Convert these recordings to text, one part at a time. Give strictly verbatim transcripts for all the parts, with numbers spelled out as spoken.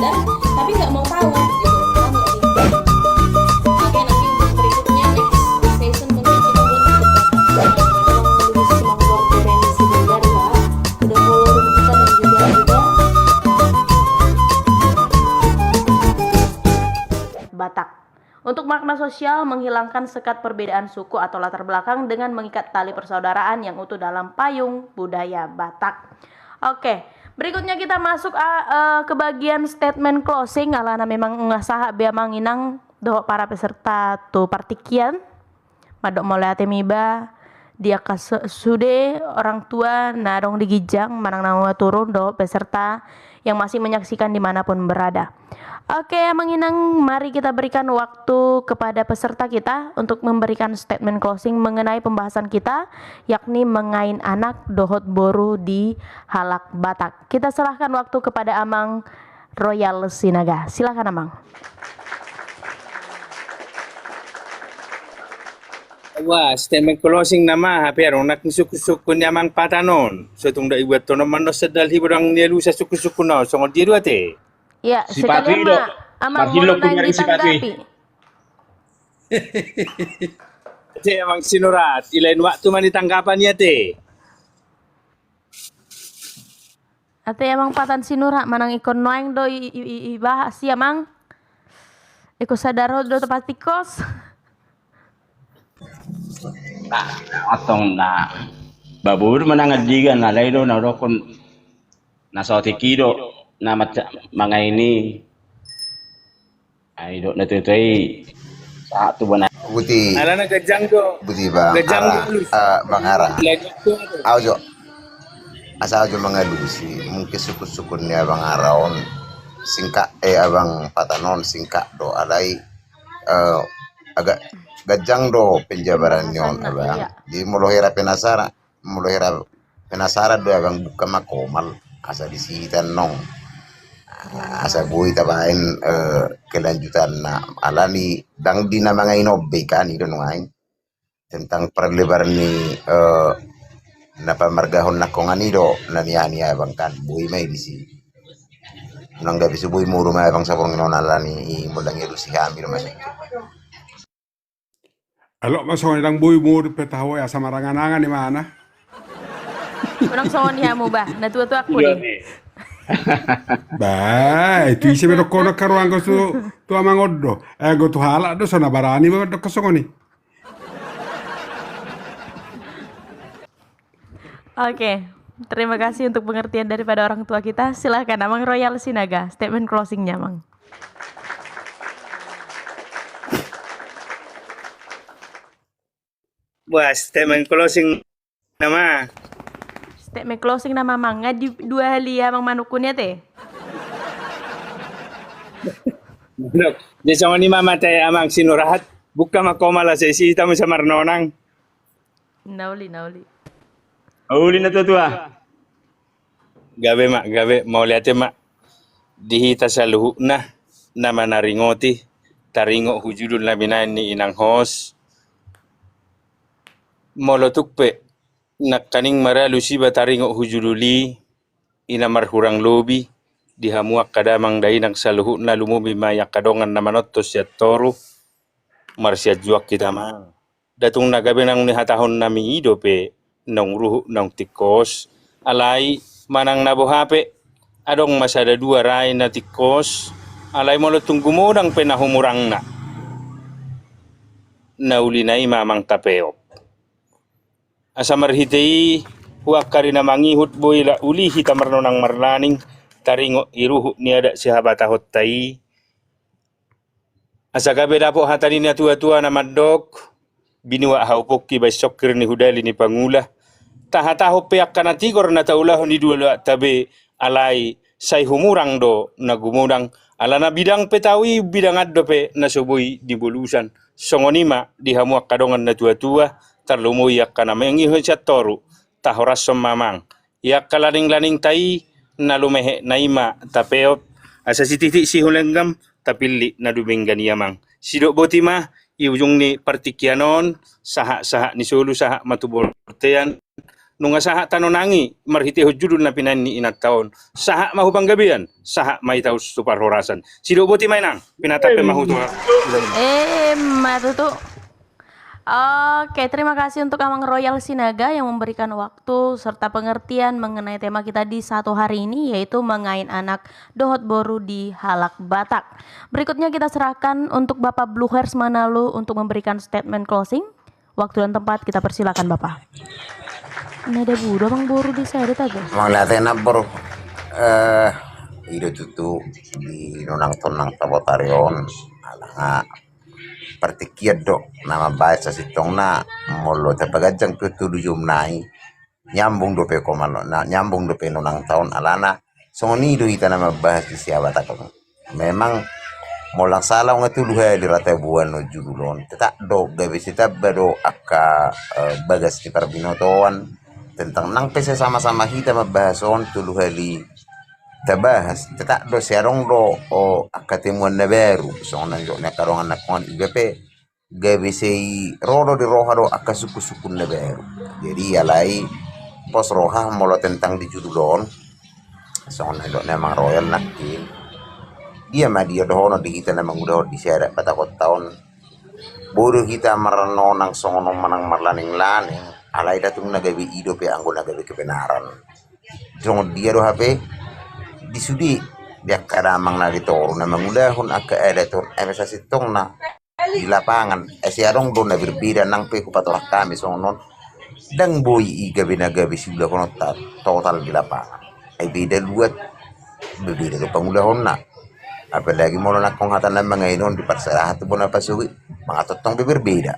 Tapi nggak mau tahu gitu. Paham nggak sih? Oke, nanti untuk berikutnya, next session, mungkin kita buat untuk Batak. Nah, kita mau lebih semangat dari si Bogar, ya. Udah follow kita dan juga udah Batak. Untuk makna sosial, menghilangkan sekat perbedaan suku atau latar belakang dengan mengikat tali persaudaraan yang utuh dalam payung budaya Batak. Oke, berikutnya kita masuk, a, eh, ke bagian statement closing, alana memang nga sahat be amang inang dohot para peserta tu partingkian. Mandok mauliate ma iba di angka su-, sude orang tua na adong di ginjang manang na turun dohot peserta yang masih menyaksikan di mana pun berada. Oke, amang inang, mari kita berikan waktu kepada peserta kita untuk memberikan statement closing mengenai pembahasan kita, yakni mengain anak dohot boru di halak Batak. Kita serahkan waktu kepada amang Royal Sinaga. Silakan, amang. Wah, statement closing nama, hape adong nang sungkun-sungkun ni amang Patan on. So tung da ibuat tono manos sedal hibo dang ni alusa sungkun-sungkun on. Songon dia do ate? Ya, sekalian ma, amang, molo naeng ditanggapi. Ate, amang Sinurat, dilain waktu ma ni tanggapan i ate. Ate, amang Patan Sinurat, manang ingkon nuaeng do i, i, i, ibahas i, amang? Ingkon sada ro do tu partingkian. Nah, antong na, babur manang andigan, alai do na dokkon na saotik i do na mangain i. Ai dok na tutu i. Satu bona. Buti. Alana gajang do. Buti bang. Gajang do. Ah, bang Ara. Au jo. Asa au jo mangalusi. Mungkin sungkun-sungkun ni abang Ara on. Singkat, eh, abang Patan on singkat do. Alai, eh, agak gajang do penjabaran ni on, abang. Iya. Jadi molo hira penasaran. Molo hira penasaran do abang, buka ma komal asa disi hita nong. Asa boi tabaen, eh, kelanjutanna. Alani dang di na mangain on be kan i do nuaeng. Tentang perlebar ni, eh, na pamargahon nangkongan i do na nian i abang kan. Boi ma i disi. Nang gabe so boi modom abang saborngin on alani i molo dang i alusi hami do masa i. Alok ma songon i dang boi modom pe taho i asa marangan-angan imana. Unang songon i hamu bah, na tua-tua ku di. Bah, itu ise be dokkon karuangku tu, tu amang on do. Eh, go tu halak do so na barani ma dokkon songon i. Oke, terima kasih untuk pengertian daripada orang tua kita. Silakan, Amang Royal Sinaga, statement closing-nya, Amang. Wah, statement closing nama. Statement closing nama, Amang. Nga di dua hali, Amang, manungkun i ate. Jadi songon i ma ate, Amang Sinurat. Buka ma komal asa disi hita muse marnonang. Na uli, na uli. Uli na tua-tua. Gabe ma, gabe, mauliate ma. Di hita saluhutna na manaringoti taringot hu judul na binaen ni inang host. Molo tung pe nangkaning maralus iba taringot hu judul i, i na marhurang lobi di hamu angka damang dainang saluhutna, lumobi ma i angka dongan na manonton sian toru. Marsianjuak hita ma. Nda tung na gabe naung nihatahon nami i dope naung ruhut naung tingkos. Alai manang na boha pe, adong ma sada dua ra i na tingkos. Alai molo tung gumodang pe na humurangna, na ulina i ma amang tapeop. Asa marhite i huangkari na mangihut boi la uli hita marnonang marnaning taringot i ruhut ni adat sihabatahonta i. Asa gabe dapot hata ni na tua-tua na mandok, binuat hau pongki baen songkir ni hudali ni pangula. Tahatahon pe angka na tigor na taulahon i dua loakta be, alai sai humurang do na gumodang. Alana bidang pe tau i, bidangan dope na so boi di bolusan. Songon i ma di hamu angka dongan na tua-tua, tarlumobi angka na mangihut sian toru. Tahorashon ma amang. I angka laning-laningta i na lumehe na i ma tapeop, asa sititi sihulenggam, tapillit na dumenggan i amang. Sidok boti ma, i ujung ni partingkian on, sahat-sahat ni solu, sahat ma tu bortean, Nunga sahat tano nang i marhitehon judul na pinain ni inanta on. Sahat ma hu panggabean, sahat ma hita tu parhorasan. Sidok boti ma inang, pinatap pe ma hu tu. Eh, ma tutu. Oke, terima kasih untuk Amang Royal Sinaga yang memberikan waktu serta pengertian mengenai tema kita di satu hari ini, yaitu mengain anak dohot boru di halak Batak. Berikutnya kita serahkan untuk Bapak Bluhers Manalu untuk memberikan statement closing. Waktu dan tempat kita persilakan, Bapak. Nada budo, Amang boru di saya ada tago. Amang lihat enak, Bro. Eh, ido tutu di nunang tonang tabotarion. Alanga partingkian do na mambahen sasintongna, molo tapaganjang pe tu dujum nai, nyambung dope komano na nyambung dope nonang taon alana. Songon i do hita na mambahas di siabatakon. Memang molang sala nga tolu hali rata buan judul on tetap do gabe sitamba do angka eh, bagas di parbinotoan tentang nang pe sama-sama hita mambahas on tolu hali tabahas tetap do siarong do o angka temuan na baru songon na jok ni angka dongan na kongan iba pe gabe sei ro do di roha do angka sukun-sukun na baru. Jadi alai pos roha molo tentang di judul on songon na dok ni amang royal nangkin. Dia ma dia dohonon di hita na mangudahon di siadat batakon taon bodo hita marnonang songon on manang marlaning-laning alai datung na gabe ido pe anggo na gabe kebenaran. Songon dia do hape di sude di angka damang na di toru na mangudahon angka adat on eme sasintongna di lapangan ese adong do na berbeda nang pe hupatorang hami songon on. Ndang boi i gabe na gabe siulahononta total di lapangan ai beda luat berbeda do pangulahonna. Apalagi molo nangkong hata na mangain on di parserahan tu bona pasogit mangatongtong be berbeda.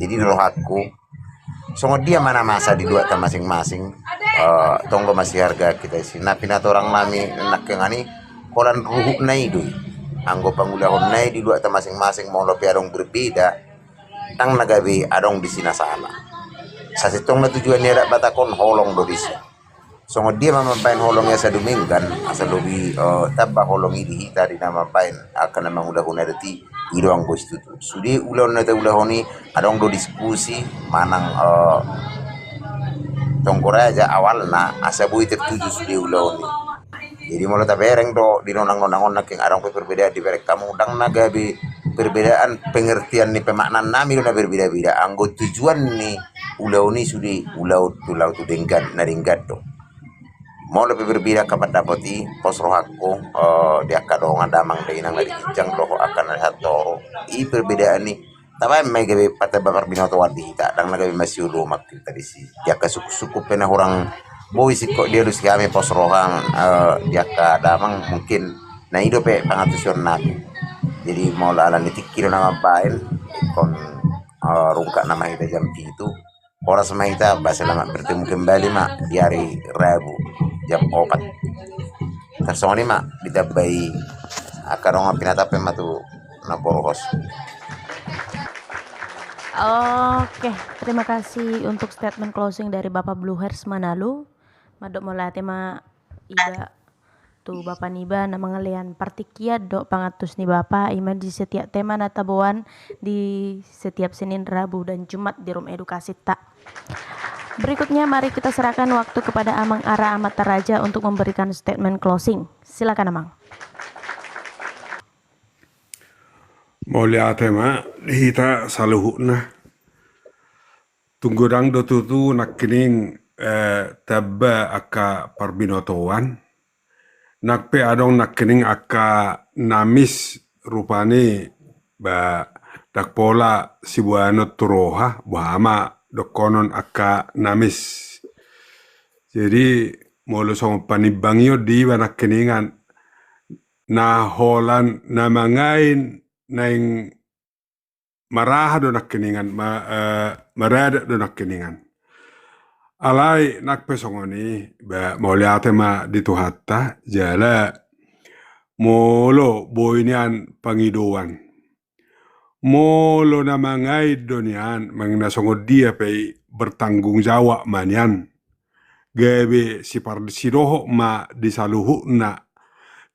Jadi di rohangku songon dia ma na masa di luatta masing-masing. Tonggo masiharga kita isi na pinatorang nami nangkengan i holan ruhutna i do i. Anggo pangulahonna i di luatta masing-masing molo pe adong berbeda ndang na gabe adong di si na sala. Sasintongna tujuan ni adat batakon holong do disi. Songon dia ma mambaen holong i asa dumenggan asa lobi tamba holong i di hita di na mambaen angka na mangulahon adat i. I do anggo situtu sude ulaon na taulahon i adong do diskusi manang tonggo raja awalna asa boi tertuju sude ulaon i. Jadi molo tabereng do di nonang-nonang on nangkin adong pe perbedaan di bereng hamu ndang na gabe perbedaan pengertian ni pemaknaan nami do na berbeda-beda anggo tujuan ni ulaon i sude ulaon tu lau tu denggan na denggan do. Molo pe berbeda angka pandapot i pos rohangku di angka dongan damang dainang na di ginjang dohot angka na di hatoru i perbedaan i tabaen ma i gabe patamba parbinotoan di hita ndang na gabe masioloman hita disi di angka sukkup-sukkup pe na hurang boi singkop dialusi hami pos rohang di angka damang mungkin na i dope pangantusion nami. Jadi molo ala ni tingki do na mambaen ingkon rungkap nama hita jam pitu. Horas ma hita ba selamat bertemu kembali ma di hari Rabu jam opat. Tarsongon i ma ditambai angka dongan pinatap pe ma tu na borhos. Oke, terima kasih untuk statement closing dari Bapak Bluhers Manalu. Mandok mauliate ma iba tu bapa niba na mangalean partingkian dohot pangantus ni bapa ima di setiap tema na taboan di setiap Senin, Rabu dan Jumat di Room Edukasi ta. Berikutnya mari kita serahkan waktu kepada Amang Ara Amat Taraja untuk memberikan statement closing. Silakan Amang. Mauliate ma di hita saluhutna. Tung godang do tutu nangkining tamba angka parbinotoan. Nang pe adong nangkining angka namis rupani ba ndang pola siboanon tu roha boha ma dohonon angka namis. Jadi molo songon panimbangion di iba nangkiningan na holan na mangain naeng maraha do nangkiningan maradat do nangkiningan. Alai nang pe songon i ba mauliate ma di Tuhanta jala molo boi nian pangidoan. Molo na mangain do nian manang na songon dia pe i bertanggung jawab ma nian. Gabe siparsidohot ma di saluhutna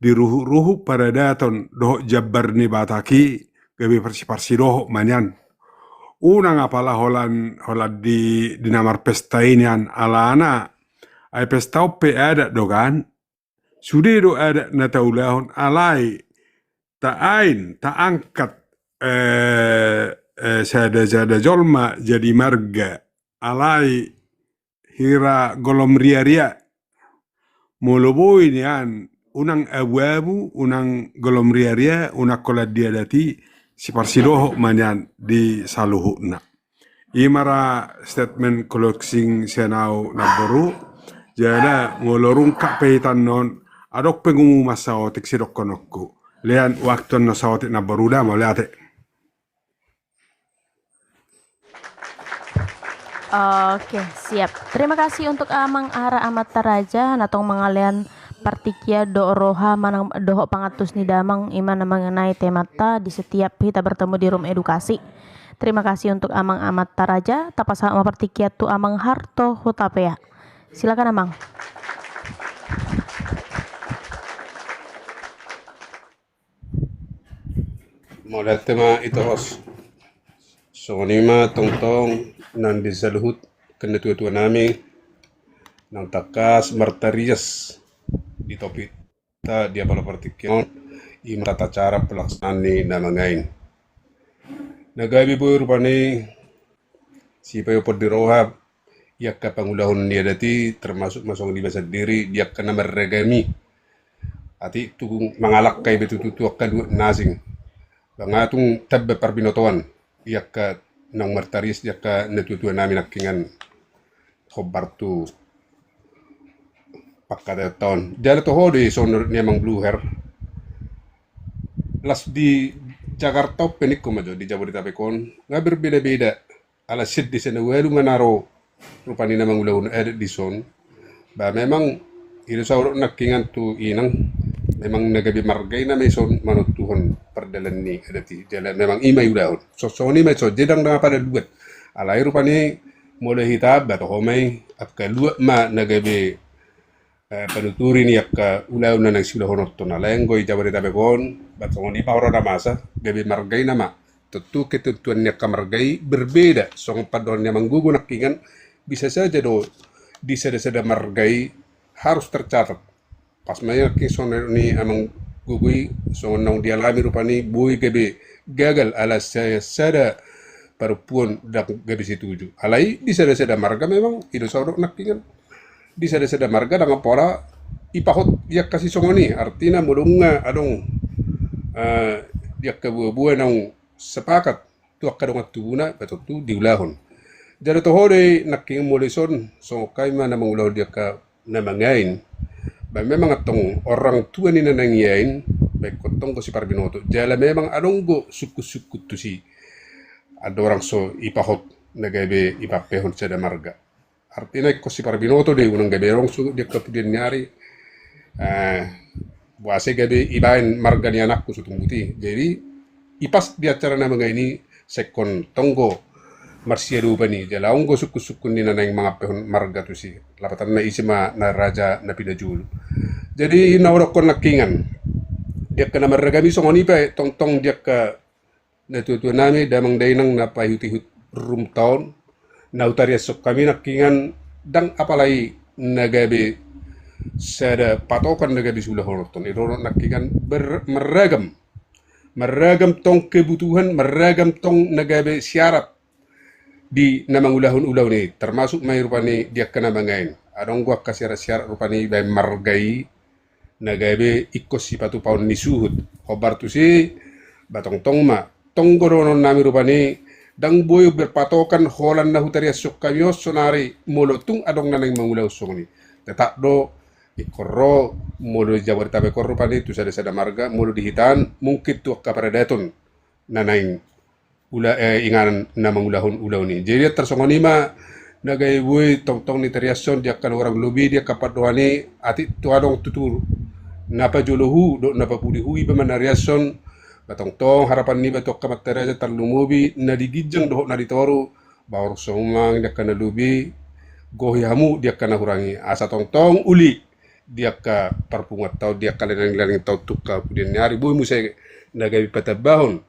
di ruhutruhut paradaton dohot jambar ni Batak i gabe parsiparsidohot ma nian. unang apala holan, holan di, di na marpesta i nian alana. Ai pesta on pe adat do kan, sude do adat na taulahon alai taain, taangkat, eh, eh, sada-sada jolma jadi marga, alai hira golom riaria. Molo boi nian, unang abu-abu, unang golom riaria, unang holan di adat i, siparsidohot ma nian di saluhutna. I ma ra statement closing sian au namboru, jala molo rungkap pe hita annon, adong pengumuman saotik sidohononku. Lean waktu annon saotik namboru da, mauliate. Oke, siap. Terima kasih untuk Amang Ara Amanta Raja, na tong mangalean partingkian dohot roha manang dohot pangantus ni damang, i ma na mengenai temanta di setiap hita bertemu di Room Edukasi. Terima kasih untuk Amang Amanta Raja, tapasahat ma partingkian tu Amang Harto Hutapea. Silakan, Amang. Mauliate ma ito host. Songon i ma tongtong nang di saluhut angka natua-tua nami, nang tangkas martarias di topikta di apala partingkian on, i ma tata cara pelaksanaan ni na mangain. Na gabe boi rupani sipaihutihut ni roha di angka pangulahon ni adat i, termasuk ma songon i ma sandiri di angka na marragam i. Atik tung mangalangka iba tutu tu angka luat na asing. Nunga tung tamba parbinotoan di angka naung martarias di angka natua-tua nami nangkiningan hombar tu pangkataion on. Jala toho do i songon ni Amang Bluher. Las di Jakarta on pe ningku ma jo, di Jabodetabek on nga berbeda-beda. Ala sian desa na ualu ma na ro rupani na mangulahon adat dison. Ba memang i do saudok nangkiningan tu inang, memang na gabe marga i nama ison manontuhon pardalan ni adat i. Jala memang i ma iulahon. Songon i ma ison, jadi ndang apala luat. Alai rupani molo hita ba toho ma i, angka luat ma na gabe eh, panuturi ni angka ulaon na naeng siulahononton. Alai anggo i Jabodetabek on, ba songon i ma huroha na masa, gabe marga i nama. Tontu ketentuan ni angka marga i berbeda, songon pandohan ni Amang Gogo nangkiningan, bisa saja do di sada-sada marga i harus tercatat. Pas ma i nangkiningan songon ni Amang Gogo i, songon naung dialami rupani boi gabe gagal ala sa-, sada parompuan ndang gabe setuju. Alai di sada-sada marga memang i do saudok nangkiningan. Di sada-sada marga ndang apala ipahot di angka sisongon i, artina molo nunga adong, eh, di angka boa-boa naung sepakat tu angka dongan tubuna, ba tontu diulahon. Jala toho do i nangkiningan molo ison, songon hami ma na mangulahon di angka na mangain. Ba memang antong orang tua ni na naeng iain, ba ingkon tong do siparbinoto. Jala memang adong do sungkun-sungkun tusi. Andorang so ipahot na gabe ipampehon sada marga. Artina ingkon siparbinoto do i, unang gabe adong so di angka pudian ni ari, eh, boasa gabe ibaen marga ni anakku so tumbuti. Jadi i pas di acara na mangain i, sai ingkon tong do marsiadopan i, jala adong do sungkun-sungkun ni na naeng mangampehon marga tusi. Lapatanna ise ma na raja na pinajolo. Jadi i na hudokkon nangkiningan. Di angka na marragam i songon i pe tongtong di angka natua-tua nami, damang dainang na paihut-ihut rumta on, na hutariashon hami nangkiningan ndang apala i na gabe sada patokan na gabe siulahononton. I do nangkiningan ber-, marragam. Marragam tong kebutuhan, marragam tong na gabe syarat di na mangulahon ulaon i, termasuk ma i rupani di angka na mangain. Adong do angka syarat-syarat rupani baen marga i, na gabe ingkon sipatupaon ni suhut. Hombar tusi, ba tongtong ma, tong do dohonon nami rupani, ndang boi berpatokan holan na hutariashon hami on sonari molo tung adong na naeng mangulahon songon i. Tetap do, ingkon ro, molo di Jabodetabek on rupani tu sada-sada marga, molo di hita an, mungkin tu angka paradaton na naeng ula-, eh, inganan na mangulahon ulaon i. Jadi tarsongon i ma na gabe boi tongtong ni tariashon di angka na hurang lobi di angka pandohan i, atik tu adong tutu na pajolo hu dohot na papudi hu iba manariashon, ba tongtong harapan niba tu angka amanta raja tarlumobi na di ginjang dohot na di toru, ba horong sumamang di angka na lobi, gohi hamu di angka na hurang i, asa tongtong uli di angka parpunguanta on, di angka leangleng-leangleng ta on tu angka pudian ni ari, boi muse na gabe patambahon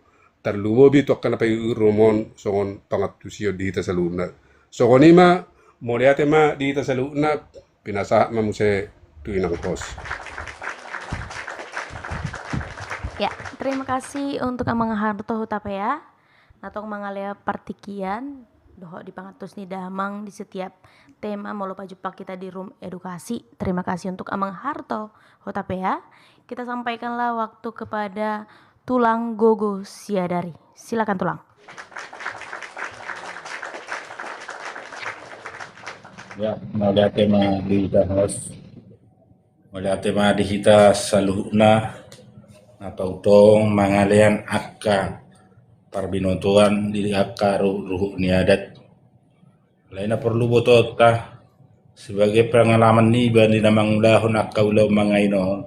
tarlumobi tu angka na paihutihut on songon pangantusion di hita saluhutna. Songon i ma, mauliate ma di hita saluhutna, pinasahat ma muse tu inang host. Ya, terima kasih untuk Amang Harto Hutapea. Na tong mangalehon partingkian dohot di pangantus ni damang di setiap tema molo pajumpang hita di Room Edukasi. Terima kasih untuk Amang Harto Hutapea. Kita sampaikanlah waktu kepada Tulang Gogo Siadari. Silakan, Tulang. Ya, mauliate ma di hita host. Mauliate ma di hita saluhutna na tongtong mangalehon angka parbinotoan di angka ruhut-ruhut ni adat. Alai na porlu botoonta sebagai pengalaman niba di na mangulahon angka ulaon mangain on,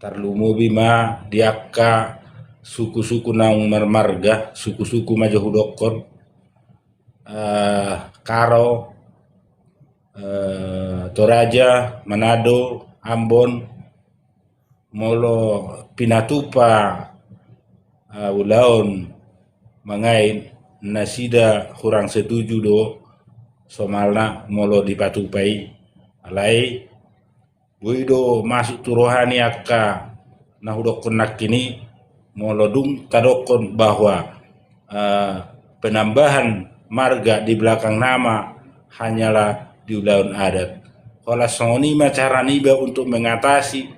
tarlumobi ma di angka suku-suku naung marmarga, suku-suku ma jo hudokkon, eh, Karo, eh, Toraja, Manado, Ambon, molo pinatupa, eh, ulaon mangain, nasida hurang setuju do somalna molo dipatupa i. Alai boi do masuk tu roha ni angka na hudokkon nangkin i, molo dung tadokkon bahwa, eh, penambahan marga di belakang nama hanyalah di ulaon adat. Holan songon i ma cara niba untuk mengatasi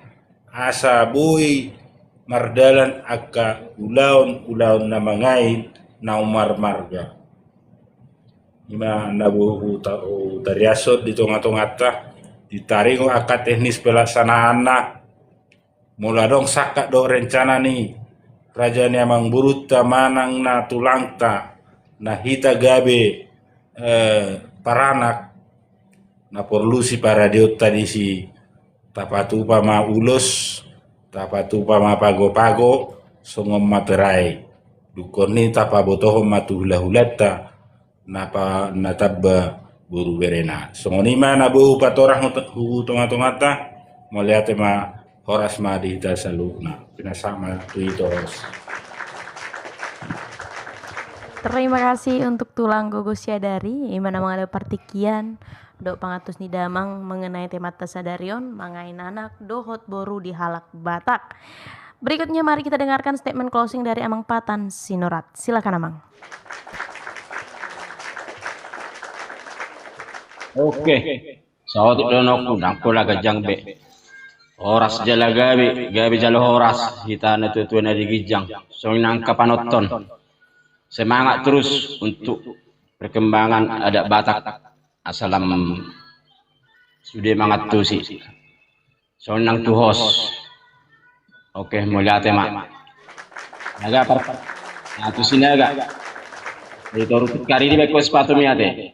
asa boi mardalan angka ulaon-ulaon na mangain naung marmarga. I ma na boi huta-, hutariashon di tonga-tonganta, ditaringot angka teknis pelaksanaanna. Molo adong sangkap dohot rencana ni raja ni amangborunta manang na tulangta na hita gabe, eh, paranak, na porlu siparadeonta disi, tapatupa ma ulos, tapatupa ma pago-pago, songon materai. Dungkon i tapabotohon ma tu hula-hulanta na pa-, na tamba boru berena. Songon i ma na boi hupatorang hu-, hu tonga-tonganta. Mauliate ma, horas ma di hita saluhutna. Pinasahat ma tu i, horas. Terima kasih untuk Tulang Gogo Siadari, i ma na mangalehon partingkian dohot pangantus ni damang mengenai temanta sadari on, mangain anak dohot boru di halak Batak. Berikutnya mari kita dengarkan statement closing dari Amang Patan Sinurat. Silakan, Amang. Oke. Saotik do anakku, ndang pola ganjang be. Horas jala gabe, gabe jala horas, hita na tua-tua na di ginjang. Songon i angka panonton. Semangat terus untuk perkembangan adat Batak. Asa lam sude mangantusi. Songon i nang tu host. Oke, mauliate ma. Naga par-, nah, tu Sinaga. Di toru tu kari di beko sepatu miate.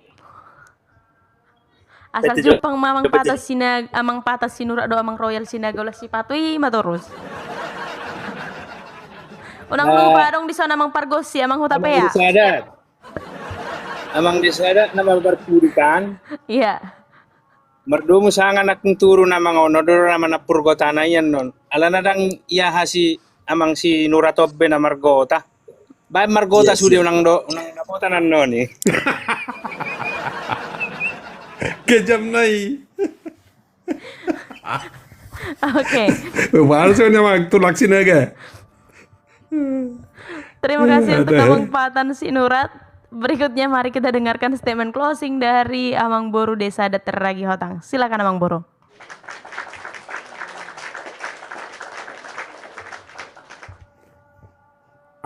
Asal jumpang ma Amang Patan Sinag-, Amang Patan Sinurat dohot Amang Royal Sinaga olah sipatu i ma torus. Unang lupa dong di son Amang Pargonsi, Amang Hutapea. Amang di sada na marpudi kan. Iya. Mardomu sanga nangkin turu na mangono do na manampur gota na ian non. Alana ndang ia hasi Amang Sinurat on be na margota. Baen margota sude unang do, unang dapotan annon i. Kejam nai. Oke. Baru saya nama tulak Sinaga. Terima kasih untuk Amang Patan Sinurat. Berikutnya mari kita dengarkan statement closing dari Amang Boru Desa Adat Ragi Hotang. Silakan Amang Boru.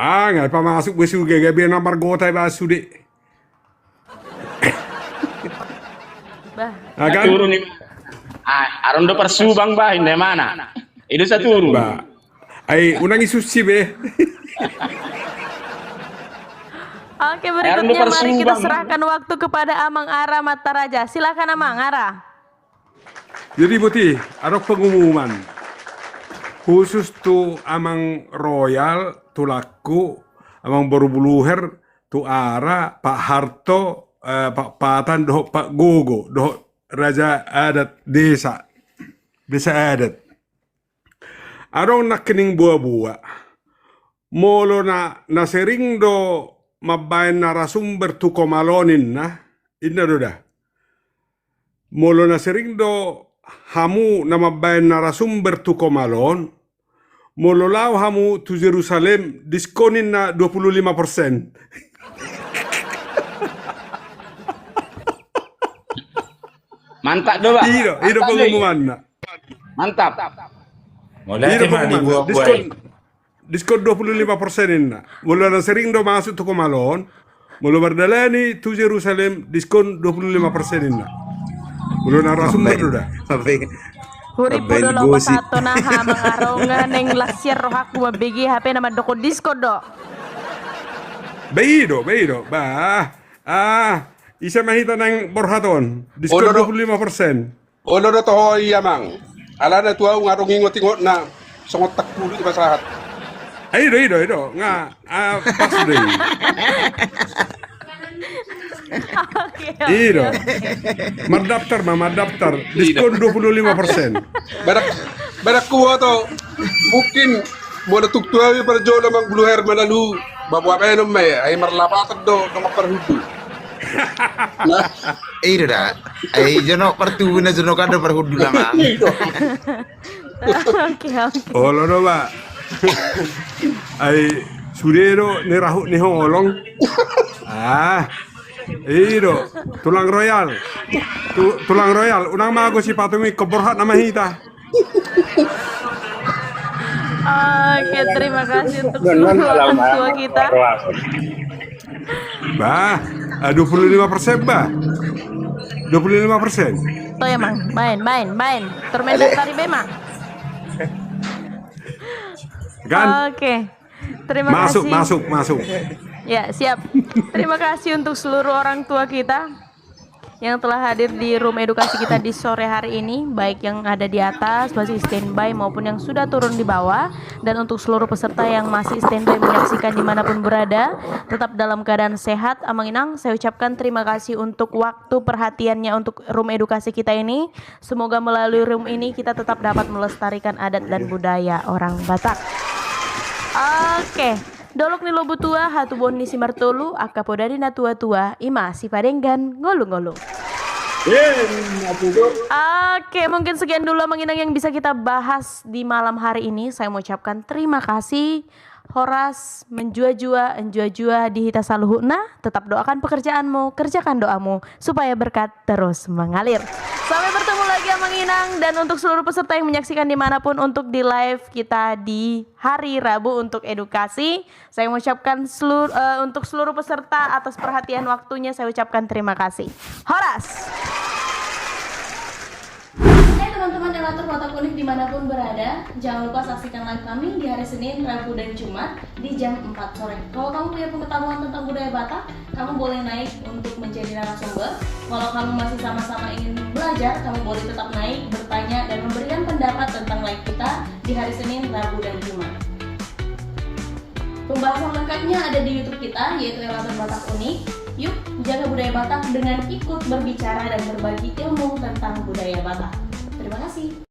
Ah, nggak pamasuk be suge gabe na margota ba sude. Bah. Ah, kan? Turun i. Ah, aron do parsubang bah, inda mana. Ido sa turun. Bah. Ai, unang isusi be. Oke, berikutnya mari kita serahkan waktu kepada Amang Ara Mataraja. Silakan Amang Ara. Jadi boti, adong pengumuman khusus tu Amang Royal, tulakku, Amang Boru Buluher, tu Ara, Pak Harto, eh, Pak Patan, dohot Pak Gogo, dohot Raja Adat Desa, Desa Adat. Adong nangkining boa-boa. Molo na, na sering do mambaen narasumber tu komal on ninna, ninna do da. Molo na sering do hamu na mambaen narasumber tu komal on, molo laho hamu tu Jerusalem, diskon ninna dua puluh lima persen. Mantap do, Pak. I do, i do pengumumanna. Mantap. Diskon, diskon dua puluh lima persen ninna. Molo na sering do masuk tu komal on, molo mardalani tu Jerusalem, diskon dua puluh lima persen ninna. Molo narasumber do da. Hurippu do laho pasahathon aha, Amang Aronga, naeng las sian rohangku mambege hape na mandok diskon do. Ba i do, ba i do. Bah. Ah, ise ma hita naeng borhat on? Diskon dua puluh lima persen. Olo do toho i, Amang. Alana tu ahu nga adong ingot-ingotna songon tangkulik pasahat. I do, i do, i do. Nga, ah, pas do i. I do. Mardaftar ma, mardaftar. Diskon dua puluh lima persen. Badak, badak kuboto. Mungkin molo tung tu ahu i parjolo, Amang, Blue Hair Manalu, baboa baenon ma i, ai marlapatan do dongan parhundul. I do da. Ai jonok partubu na jonok an do parhundul, Amang. Oke, oke. Olo do, Pak. Ai sude do ni rahut ni holong. Ah. I do, Tulang Royal. Tulang Royal, unang ma gosip, patung ingkon borhat nama hita. Oke, terima kasih untuk semua orang tua kita. Bah, dua puluh lima persen, bah. Dua puluh lima persen. Toh ya, Mang. Main, main, main. Turmen dari Bema. Kan? Oke. Terima kasih. Masuk, masuk, masuk. Ya, siap. Terima kasih untuk seluruh orang tua kita yang telah hadir di room edukasi kita di sore hari ini, baik yang ada di atas, masih standby, maupun yang sudah turun di bawah. Dan untuk seluruh peserta yang masih standby menyaksikan dimanapun berada, tetap dalam keadaan sehat, Amang Inang. Saya ucapkan terima kasih untuk waktu perhatiannya untuk room edukasi kita ini. Semoga melalui room ini kita tetap dapat melestarikan adat dan budaya orang Batak. Oke. Dolok ni Lobu Tua, hatubuan ni Simartolu, angka poda ni na tua-tua, ima sipadenggan ngolu-ngolu. Oke, mungkin sekian dulu, Amang Inang, yang bisa kita bahas di malam hari ini. Saya mengucapkan terima kasih. Horas, menjua-jua, menjua-jua di hita saluhutna, tetap doakan pekerjaanmu, kerjakan doamu, supaya berkat terus mengalir. Sampai bertemu lagi, Amang Inang, dan untuk seluruh peserta yang menyaksikan dimanapun untuk di live kita di hari Rabu untuk edukasi, saya mengucapkan selur-, eh, untuk seluruh peserta atas perhatian waktunya, saya ucapkan terima kasih. Horas. Hai teman-teman Elator Batak Unik dimanapun berada, jangan lupa saksikan live kami di hari Senin, Rabu, dan Jumat di jam empat sore. Kalau kamu punya pengetahuan tentang budaya Batak, kamu boleh naik untuk menjadi narasumber. Kalau kamu masih sama-sama ingin belajar, kamu boleh tetap naik, bertanya, dan memberikan pendapat tentang live kita di hari Senin, Rabu, dan Jumat. Pembahasan lengkapnya ada di YouTube kita, yaitu Elator Batak Unik. Yuk, jaga budaya Batak dengan ikut berbicara dan berbagi ilmu tentang budaya Batak. Terima kasih.